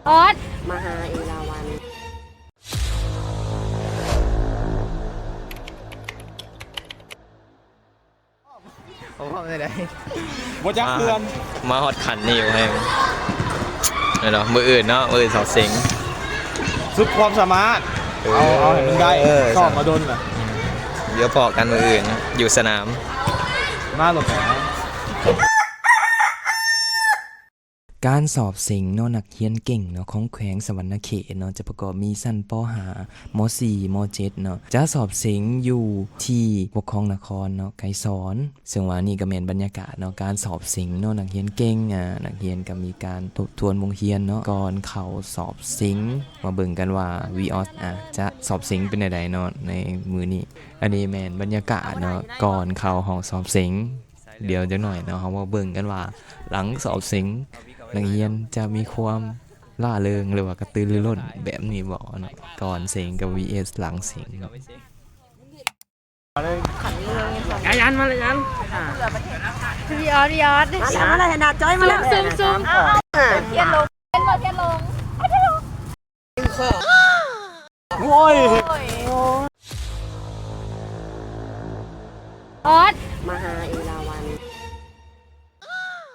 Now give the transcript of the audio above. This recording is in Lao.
ອອດ ມະຫາເອລາວັນ. ເຂົາເວົ້າແນວໃດ? ບໍ່ຈັກເພື່ອນ. ມາຮອດຂັ້ນນີ້ຢູ່ແຮງ. ແມ່ນບໍ່? ມື້ອື່ນເນາະ, ມື້ອື່ນສອບເສັງ ສຸດຄວາມສາມາດ. ເອີ ເອົາ ເອົາໃຫ້ມັນໄດ້. ເອີ ຊ້ອມມາດົນລະ. ດຽວພໍ້ກັນມື້ອື່ນຢູ່ສະໜາມ. ມາໂລດແຫຼະ. ການສອບເສັງເນາະ ນັກຮຽນເກັ່ງເນາະ ຂອງແຂວງສະຫວັນນະເຂດເນາະ ຈະປະກອບມີຊັ້ນ ປໍຫ້າ ມໍສີ່ ມໍເຈັດເນາະ ຈະສອບເສັງຢູ່ທີ່ປົກຄອງນະຄອນເນາະ ໄກສອນ. ເຊິ່ງວ່ານີ້ກໍແມ່ນບັນຍາກາດເນາະ ການສອບເສັງເນາະ ນັກຮຽນເກັ່ງ ອາ ນັກຮຽນກໍມີການທົບທວນບົດຮຽນເນາະ ກ່ອນເຂົ້າສອບເສັງ. ມາເບິ່ງກັນວ່າ ວີອອດ ອາ ຈະສອບເສັງເປັນແນວໃດເນາະ ໃນມື້ນີ້. ອັນນີ້ແມ່ນບັນຍາກາດເນາະ ກ່ອນເຂົ້າຫ້ອງສອບເສັງ. ດຽວຈັກໜ້ອຍເນາະ ເຮົາມາເບິ່ງກັນວ່າ ຫຼັງສອບເສັງ ນັກຮຽນຈະມີຄວາມລ່າເລີງ ຫຼືວ່າກະຕືລືລົ້ນແບບນີ້ບໍ່ເນາະ ກ່ອນເສັງກັບ ວີເອັສ ຫຼັງເສັງເນາະ. ອາຈານມາເລີຍ ອາຈານ. ວິອອດ ວິອອດ ມາແລ້ວ ມາແລ້ວ ເຫັນໜ້າຈ້ອຍມາແລ້ວ. ຊຸມ ຊຸມ ຊຸມ. ທຽນລົງ ທຽນລົງ ທຽນລົງ. ໂອ້ຍ.